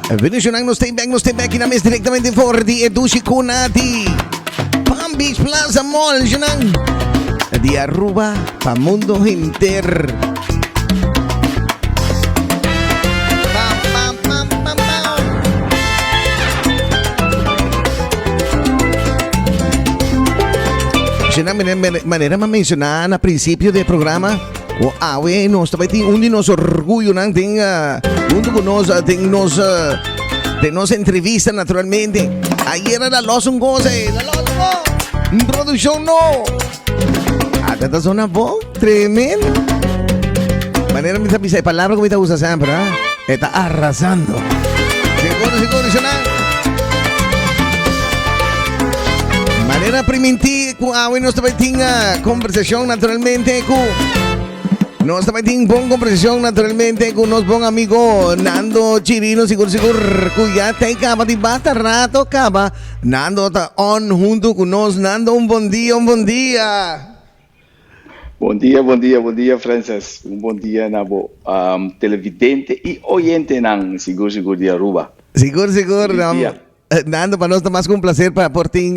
Venezuelan nos ta back, nos ta back na mes directamente for di e dushi kuna di Palm Beach Plaza Mall, Junan. Di Aruba pa mundo henter. Pam, pam, pam, pam, pam. Junan, manera ma menciona na principio del programa, O awe nos ta tin un di nos orgullonan den uh, junto con nos uh, den nos uh, den nos entrevista naturalmente. Ayer era los un goce, la los un producción no. Ah, ta zona bo, tremendo. Manera mi ta bisa, palabra que mi ta usa siempre, ¿eh? Está arrasando. Seguro, seguro, seguro. Manera primintí Ku awe nos ta bai tin conversacion naturalmente ku nos ta bai tin bon conversacion naturalmente ku nos bon amigo Nando Chirino sigur sigur ku ya ta kaba di basta rato kaba Nando ta on hunto ku nos Nando un bon dia un bon dia. Bon dia, bon dia, bon dia Frances. Un bon dia na bo um, televidente y oyentenan sigur sigur di Aruba. Sigur sigur. Feliz dia. Nando, pa nos ta mas ku un placer pa por tin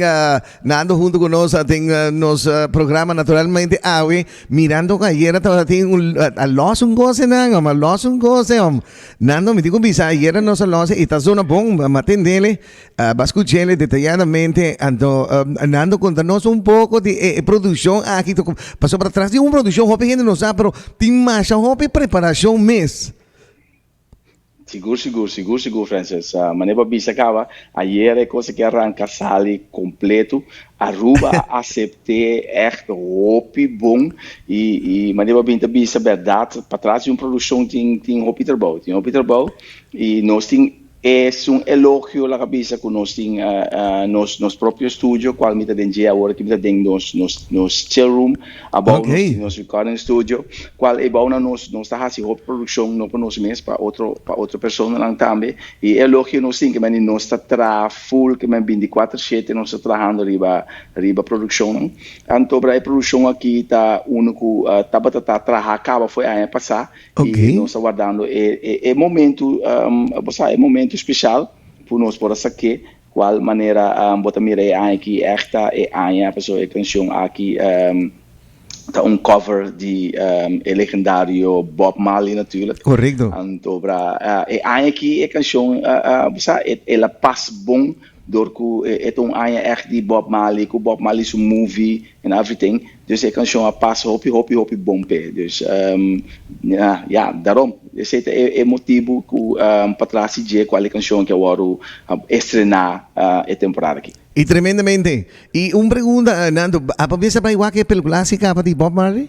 Nando hunto ku nos den nos programa naturalmente awe mirando ku ayera tabata tin un a los un gose nan om a los un gose om Nando mi tin ku bisa ayera nos a los i ta zona bon ma tendele ba skuchele detayadamente anto Nando konta nos un poko di e produkshon aki pasobra tras di un produkshon hopi hende no sa pero tin masha hopi preparashon mes. Sigur, sigur, sigur, sigur, Francis. Uh, manera bo bisa caba, ayer e cosa que arranca sali completo. Aruba a acepté echt hopi bon. Y, y manera bo binta bisa, verdad, patras di un producción tin, tin hopi trabou, tin hopi trabou. Y nos tin es un elogio laga bisa cu nos tin uh, uh, nos, nos propio studio, cual mi ta den dje awor aki mi ta den nos, nos, nos chill room. Abou nos tin nos recording studio, cual e bou na nos, nos ta haci hopi produccion, no pa nos mes, pa otro, pa otro personanan tambe. Y e elogio nos tin, ke men di nos ta traha full, ke men binticuater shete nos ta trahando riba, riba produccionnan. Anto bra e produccion aki ta uno cu tabata ta traha caba fo'i aña pasa, y nos ta wardando e, e, e momento, bo sa, e momento special pu nos por a saké. Cual manera bo ta mira e aña aki echt ta e aña pasobra e cancion aki ta un cover di e legendario Bob Marley natuurlijk. Correcto. Anto bra e aña aki e cancion bo sa el a pas bon door cu e ta un aña echt di Bob Marley cu Bob Marley su movie and everything. Dus e cancion a pas hopi hopi hopi bon p'e. Dus ya ya daarom esey ta e motibu cu patras di dje cual e cancion aki a wordo estrena e temporada aki. Y tremendamente. Y un pregunta Nando, abo mester bai wak e pelicula asi caba di Bob Marley?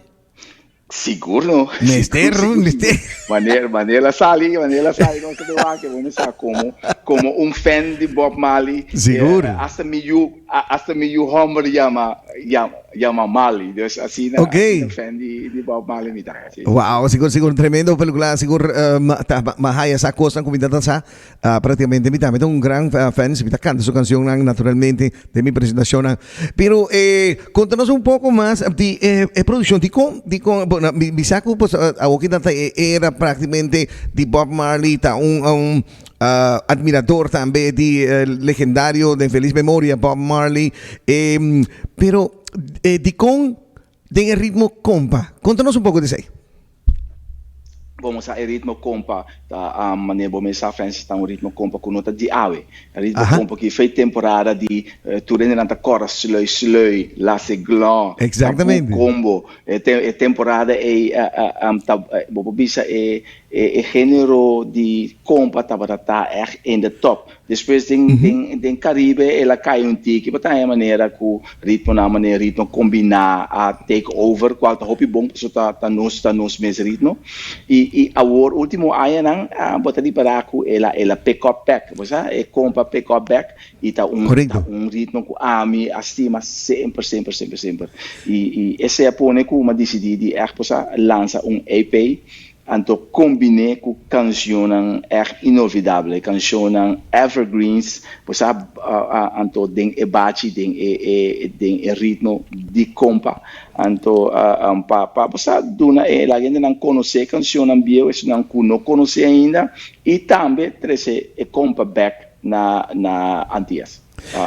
Sigur no. Mester, mester. Manera, manera la sali, manera la sali, no se te wak, bo me sa como, como un fan di Bob Marley. Sigur. Hasta mi yu, hasta mi yu homber yama, yama, yama Marley. Dus asina, okay. asina fan di, di Bob Marley mi ta. Si. Wow, sigur, sigur, tremendo pelicula, sigur, um, ta, ma haya sa cosnan cu mi ta sa. Uh, prácticamente mi tambe ta un gran uh, fan, si mi ta canta su cancionnan naturalmente den mi presentacionnan. Pero eh, contanos un poco mas di eh, e producción, di con, di con, bueno, mi, mi sa cu pues, uh, awo ki ta e era prácticamente di Bob Marley, ta un, un uh, admirador tambe di eh, legendario de feliz memoria Bob Marley. Eh, pero eh, di con den e ritmo compa? Contanos un poco di esey. Bo sa e ritmo compa ta um, manera bo mes sa Francis ta un ritmo compa ku no ta di awe. E ritmo Aha. compa ki fei temporada di eh, tur hendenan ta kòrda slui slui, lase glon, tabu Exactamente. combo. E, te, e temporada ei eh, eh, um, ta, eh, bo por bisa e, e, e genero di compa tabata ta echt in the top. Despues den den den Caribe el a cay un tiki pa ta e manera cu ritmonan manera ritmo combina a take over cual ta hopi bon pasobra ta ta nos ta nos mes ritmo y y awor ultimo añanan bo ta ripara cu el a el a pick up back bo sa e compa pick up back y ta un ta Correcto. un ritmo cu ami a stima semper semper semper semper y y esey a pone cu mi a dicidi di echt bo sa lansa un EP. Anto kombiné ku kanshonnan ègt inolvidabel, kanshonnan evergreens, bo sa, anto den e bachi, den e e den e ritmo di kompa. Anto pa pa bo sa duna e la hendenan konosé kanshonnan bieu, esunnan ku no konosé ainda, i tambe trese e kompa bèk na na Antias,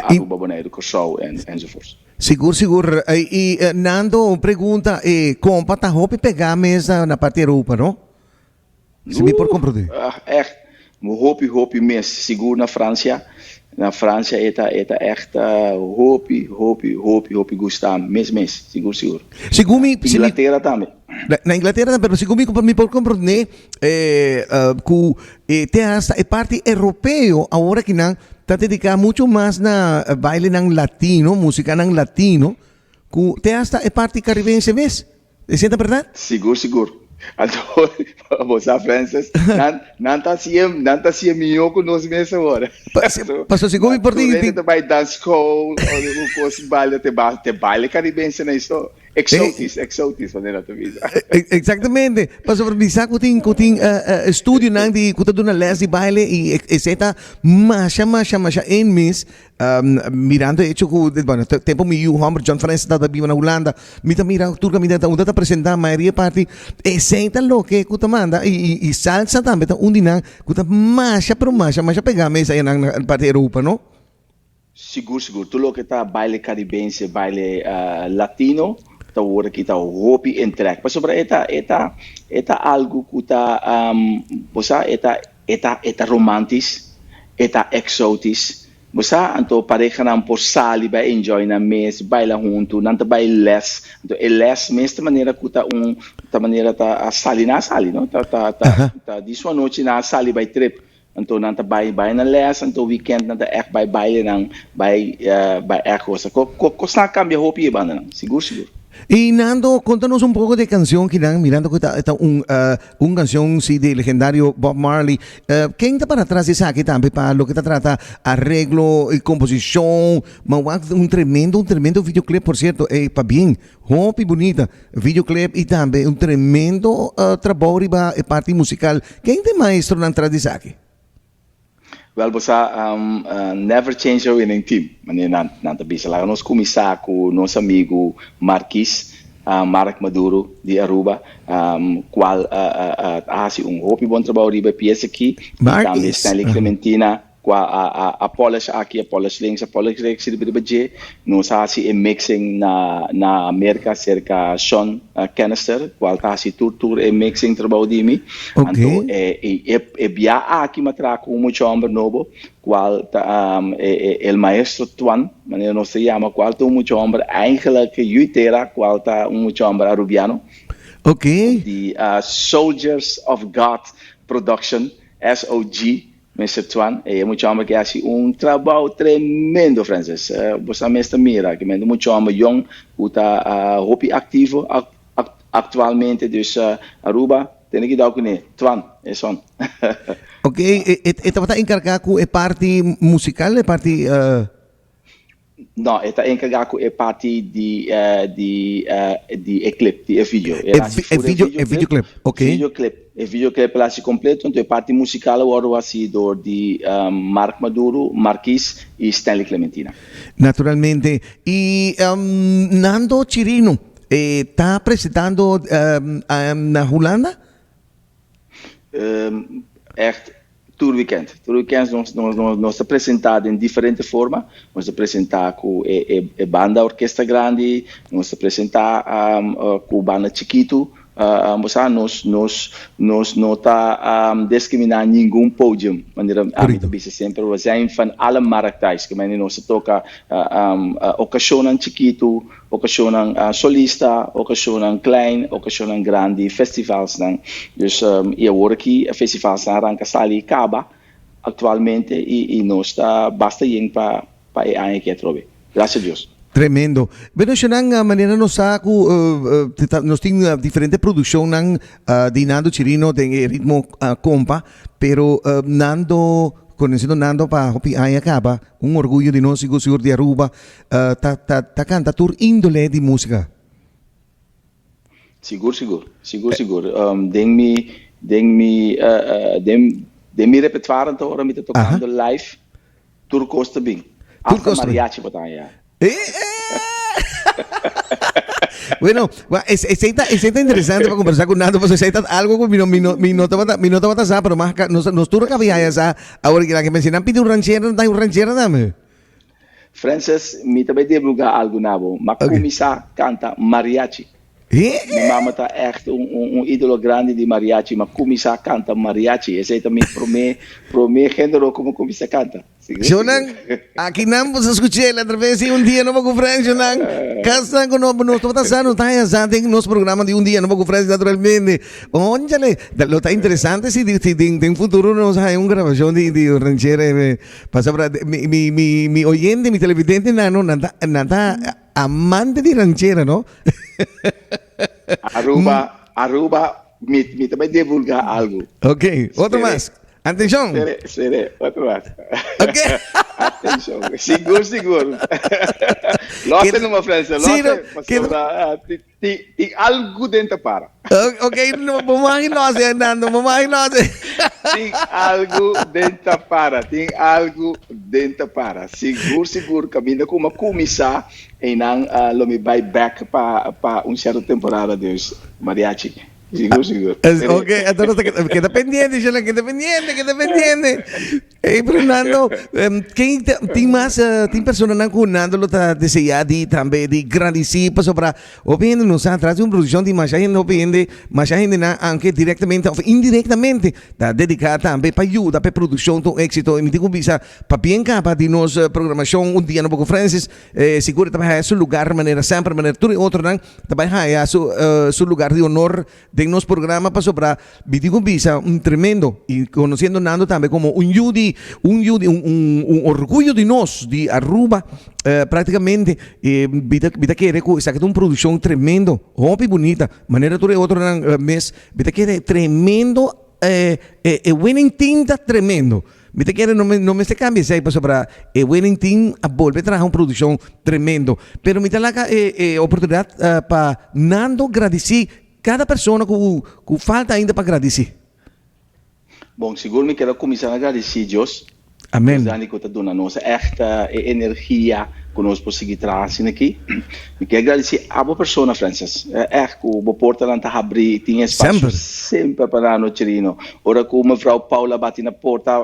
Aruba, Boneiru, Kòrsou enzovoorts. Sigur sigur y Nando un pregunta e compa ta hopi pega mes na parti Europa no? Si mi por comprende. Uh, echt hopi hopi mes sigur na Francia na Francia e ta e ta echt hopi hopi hopi hopi gusta mes mes sigur sigur. Sigur mi Inglaterra tambe. Na Inglaterra tambe pero sigur mi mi por comprende eh cu E te hasta e parti europeo awor akinan ta dedica mucho mas na bailenan latino, musicanan latino, cu te hasta e parti caribense mes. Esey ta berdad? Sigur, sigur. Anto, bo sa Francis, nan, nan ta hacié, nan ta hacié mihó cu nos mes awor. Paso segun mi por tin. Tur hende ta bai dansschool, o cos baile, te ba, te baile caribense na iso. Exotisch, exotisch, manera ta bisa. Exactamente. Pasobra mi sa ku tin ku tin estudionan di ku ta duna les di baile i esei ta masha masha masha een mes. Mirando e hecho ku bueno tempo mi yu homber John Francis tabata biba na Hulanda mi ta mira tur kaminda ta unda ta presenta mayoria parti esei ta loke ku ta manda i salsa tambe ta un di nan ku ta masha pero masha masha pega mes ayanan na parti Europa no. Sigur sigur, tur loke ta baile karibense, baile latino ta worde kita hopi en trek. Pasobra e ta e ta e ta algu ku ta bo sa e ta e ta e ta romantis, e ta eksotis. Bo sa, anto parehanan por sali bai enjoy nan mes, baila huntu, nan ta bai les. Anto e les mes ta manera ku ta un ta manera ta sali nan a sali no, ta ta ta ta di su anochi nan a sali bai trip. Anto nan ta bai bai na les, anto weekend nan ta echt bai bailenan, bai bai echt gosa. Ko ko kosnan a kambia hopi e bandanan, sigur sigur. Y Nando, konta nos un poko di e kansion kinan, mirando ku ta ta un un kansion si di legendario Bob Marley. Ken ta para tras di esaki tambe pa loke ta trata areglo y komposishon? Ma wak un tremendo un tremendo videoclip por sierto, e pabien, hopi bunita. Videoclip y tambe un tremendo trabou riba e parti musical. Ken ta e maestronan tras di esaki? Wel bo sa never change a winning team manera nan nan ta bisa. Laga nos cuminsa cu nos amigo Marquis, Mark Maduro di Aruba cual a haci un hopi bon trabou riba e pieza aki y tambe Stanley Clementina. Kua a a a polish aki, a polish links, a polish rechts riba riba dje. Nos a hasi e mixing na na Merka serka Sean Kennister, kual ta hasi tur tur e mixing trabou di mi. Ok. Anto e e e bia aki mi a traha ku un mucha hòmber nobo, kual ta e e el maestro Twan, manera nos ta yama, kual ta un mucha hòmber eigenlijk yu tera, kual ta un mucha hòmber Arubiano. Ok. Di Soldiers of God Production, SOG. Mister Twan, e mucha homber ke hasi un trabou tremendo, Francis. Bo sa mes ta mira ke men mucha homber yong ku ta hopi aktivo aktualmente. Dus Aruba tene kidao kuné. Twan, e son. Ok, e tabata enkargá ku e parti musikal, e parti. No, e ta enkargá ku e parti di di di e clip, di e video. E video, e videoclip, ok. Videoclip, e videoclip el hasi kompleto, anto e parti musikal a wòrdu hasi dor di Mark Maduro, Marquis i Stanley Clementina. Naturalmente. I Nando Chirino e ta presentando na Hulanda? Echt Tur weekend. Tur weekend nos, nos, nos, nos ta presenta den diferente forma. Nos ta presenta ku e, e, e banda orkesta grandi, nos ta presenta um, uh, ku banda chikitu. Uh, um, bo sa, nos, nos, nos no ta um, discrimina ningun podium. Manera ami ta Correcto. bisa semper, we zijn van alle markt thuis. Ke mende nos ta toka uh, um, uh, ocasionnan chikitu, Ocasionnan solista, ocasionnan klein, ocasionnan grandi, festivalsnan. Dus y awor aki e festivalsnan a ranca sali y caba actualmente y y nos ta basta yen pa pa e aña aki atrobe. Gracias a Dios. Tremendo. Bueno Shenan, manera nos sa cu nos tin diferente produccionnan di Nando Chirino den e ritmo compa, pero Nando, conociendo Nando pa hopi aña caba, un orguyo di nos sigur sigur di Aruba, Ta ta ta canta tur indole di musica. Sigur sigur, sigur sigur. Den mi den mi den den mi repertoire anto ora mi ta tocando live tur cos ta bin. Hasta mariachi bo ta haña. Bueno, esei ta esei ta interesante pa conversa cu Nando, pasobra esei ta algo cu mi no mi no mi no tabata mi no tabata sa, pero mas nos nos tur a caba haya sa awor ki nan ke menciona. Nan pidi un ranchera, nan ta un ranchera tambe. Francis, mi ta bay divulga algo na bo, m'a cuminsa canta mariachi. Mi mama ta echt un un idolo grandi di mariachi, m'a cuminsa canta mariachi. Esey ta mi prome prome genero cu mi cuminsa canta. Shownan, aki nan bo sa scuch'el a traves di Un Dia Nobo cu Frens, shownan. Casnan cu no nos tabata sa, nos ta haya sa den nos programa di Un Dia Nobo cu Frens naturalmente. Ónchale, lo ta interesante si si den den futuro nos haya un grabacion di di ranchera Pasobra mi mi mi mi oyente, mi televidentenan no, nan ta nan ta amante di ranchera no. Aruba, Aruba, mi mi ta bai divulga algo. Ok, otro mas. Atencion. Sere, sere, otro mas. Ok. Atencion. Sigur, sigur. Lote numa, Francia, lote. Pasobra Tin, tin algu den ta para. Ok, no, bo mag lose, Nando, bo mag lose. Tin algu den ta para, tin algu den ta para. Sigur, sigur, kaminda ku mi a kuminsá, einan lo mi bai bèk pa, pa un sierto temporada, dus mariachi. Sigur, sigur. Ok, entonces keda pendiente, Sheila, keda pendiente, keda pendiente. Hey, pero Nando, ken tin mas, tin personanan ku Nando lo ta deseá di tambe di gradisí pasobra hopi hende no sa tras di un produkshon tin masha hende, hopi hende, masha hendenan aunke direktamente òf indirektamente ta dediká tambe pa yuda pa e produkshon ta un éksito. I mi tin ku bisa pabien kaba di nos programashon Un Dia Nobo ku Francis, sigur e ta bai haya su lugar manera semper, manera tur e otronan. Ta bai haya su su lugar di honor den nos programa pasobra mi tin cu bisa un tremendo y conociendo Nando tambe como un yu di un yu di un un un orguyo di nos di Aruba practicamente mi ta mi ta kere cu esaki ta un produccion tremendo hopi bunita manera tur e otronan mes mi ta kere tremendo E e winning team ta tremendo. Mi ta kere no no mester cambia esey pasobra e winning team a bolbe traha un produccion tremendo. Pero mi ta laga e e oportunidad pa Nando gradici cada persona cu cu falta ainda pa gradici. Bon, sigur mi keda cuminsa na gradici Dios. Amen. Dios grandi cu ta duna nos echt e energia cu nos por sigui traha asina aki. Mi kier gradici abo persona Francis, echt cu bo portanan ta habri, tin espacio semper pa Nano Chirino. Ora cu mevrouw Paula bati na porta,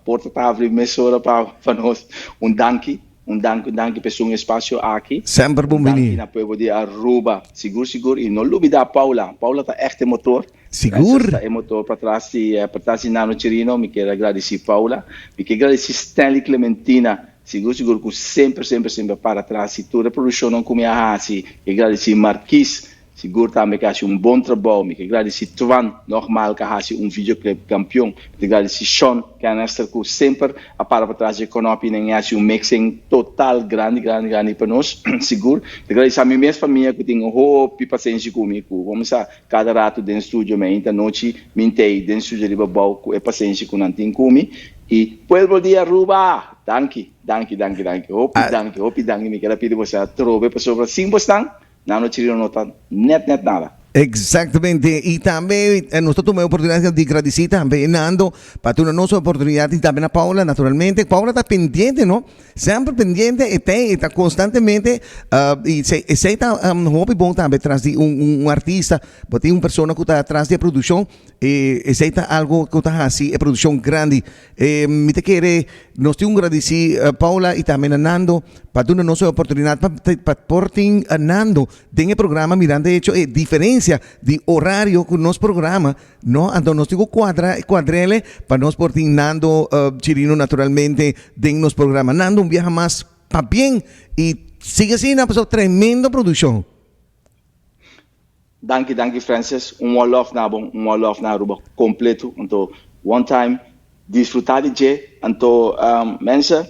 porta ta habri mesora pa nos. Un danki, un danki, un danki pa esun espacio aki. Semper bon Un bini. danki na pueblo di Aruba, sigur sigur. Y no lubida Paula, Paula ta echt e motor. Sigur. Ta e motor patras di patras di Nano Chirino. Mi kier a gradisí Paula. Mi kier gradisí Stanley Clementina. Sigur sigur ku semper semper semper para tras di tur e produkshonnan ku mi a hasi. Mi kier gradisí Marquis. Sigur tambe ku a hasi un bon trabou. Mi kier gradisí Twan nogmaal ku a hasi un videoclip kampion. Mi ta gradisí Shon Canister ku semper a para patras di e konopinan i hasi un mixing total grandi grandi grandi pa nos. Sigur. Mi ta gradisí mi mes famia ku tin hopi pasenshi ku mi ku bo sa Kada ratu den studio mi ainta nochi mi ntei den studio riba bou ku e pasenshi ku nan tin ku mi i pueblo di Aruba! Danki, danki, danki, danki, hopi danki, hopi danki mi ker a pidi boso atrobe pasobra sin bosnan Nano Chirino no ta net net nada. Exactamente y tambe nos ta tuma e oportunidad di gradici tambe Nando pa duna nos e oportunidad y tambe na Paula naturalmente. Paula ta pendiente no. Semper pendiente e ta e ta constantemente y esey ta hopi bon tambe tras di un artista bo tin un persona cu ta tras di e produccion esey ta algo cu ta haci e produccion grandi mi ta kere nos tin un gradici Paula y tambe na Nando pa duna nos e oportunidad pa por tin Nando den e programa mirando e hecho e diferencia di horario cu nos programa No, anto nos tin ku kuadra e kuadrele pa nos por tin Nando Chirino naturalmente den nos programa. Nando un biaha mas pabien y sigui asina pasobra tremendo produccion. Danki danki Francis, un one love na bo, un one love na Aruba completo, anto one time disfruta di dje, anto mensen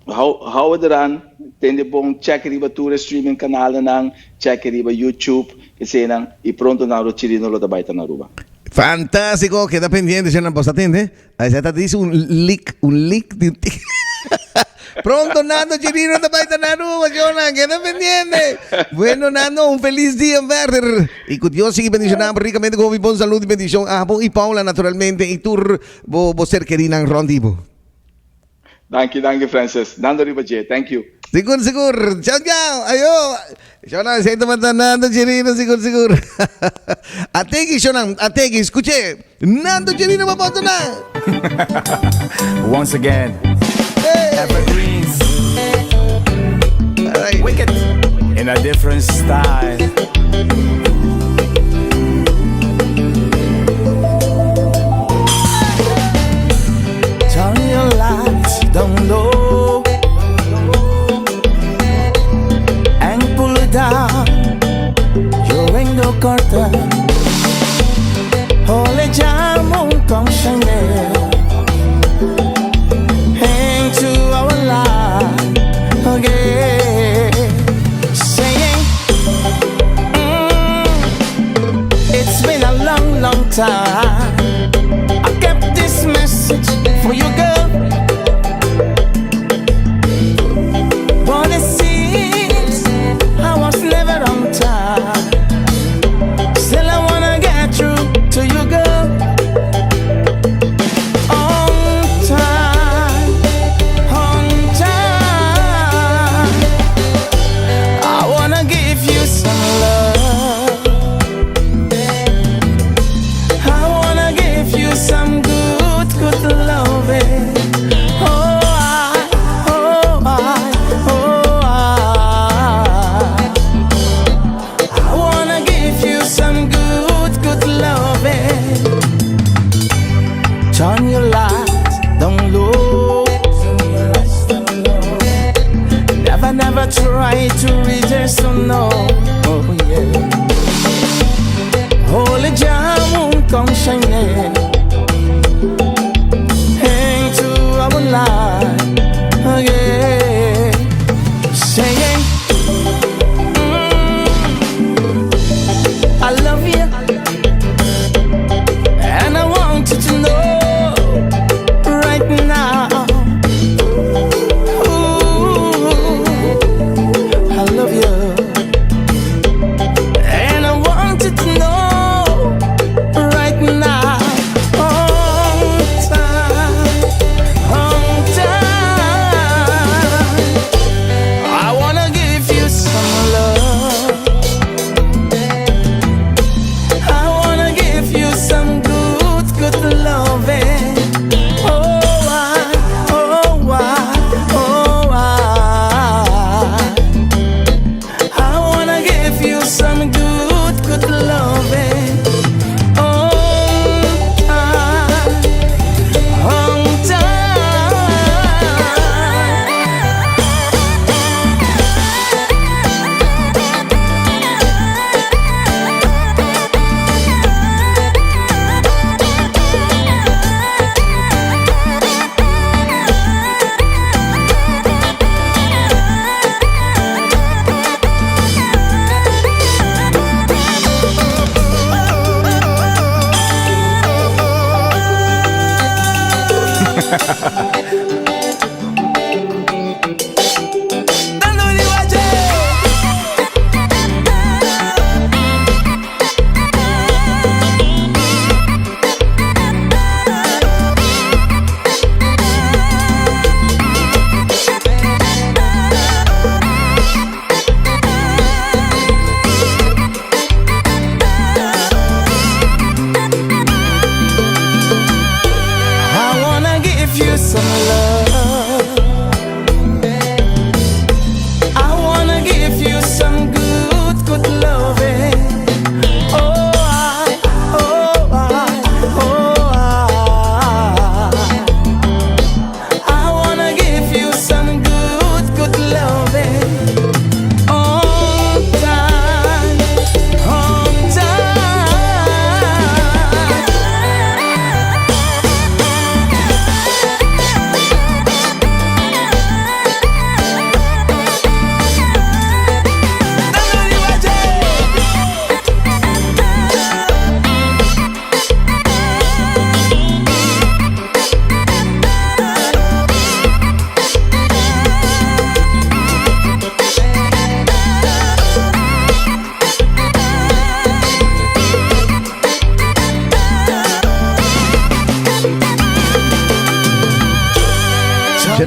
hou hou het eraan, tende bon, check riba tur e streaming kanalnan, check riba YouTube, eseinan, y pronto Nando Chirino lo ta bai ta na Aruba. Fantástico, keda pendiente, shownan, bo sa tende? Esei ta dice un leak, un leak di un. Pronto Nando Chirino ta bai ta na Aruba, shownan, keda pendiente. Bueno Nando, un feliz dia verder. Y cu Dios sigui bendiciona bo ricamente cu hopi bon salud y bendicion. Abo y Paula naturalmente y tur bo bo ser kerinan rond di bo. Danki, danki Francis. Nando riba dje. Thank you. Sigur, sigur. Chao, chao. Ayo. Shownan, esey tabata Nando Chirino, sigur, sigur. Ateki, shownan, ateki. Escuche. Nando Chirino pa boso nan. Once again, Hey. Evergreens, Alright. wicked in a different style. Turn your lights down low and pull it down your window curtain. Holy jam come shining into our life again. Saying, it's been a long, long time. I kept this message for you, girl. But it seems I was never on time. Still, I wanna get through to you, girl. On time, on time. I wanna give you some love. I wanna give you some good, good loving. Oh, I, oh, I, oh, I. I wanna give you some good, good loving. Turn your lights down low. Never, never try to resist, oh no. Oh yeah. Holy jam come shining into our life again. Saying, I love you, and I want you to know right now. Ooh, I love you, and I want you to know right now. On time, on time. I wanna give you some love. I wanna give you some good, good loving. Oh, I, oh, I, oh, I. I wanna give you some good, good loving. On time, on time. Nando riba dje. I wanna give you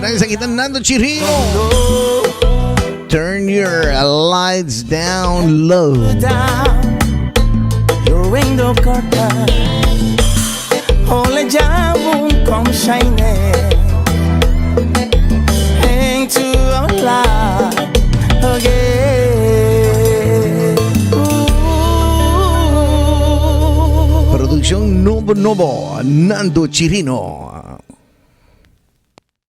Kinan esaki ta Nando Chirino. Turn your lights down low. Your window curtain. Ole jabun come shining into our life again. Ooh. Produccion nobo nobo, Nando Chirino.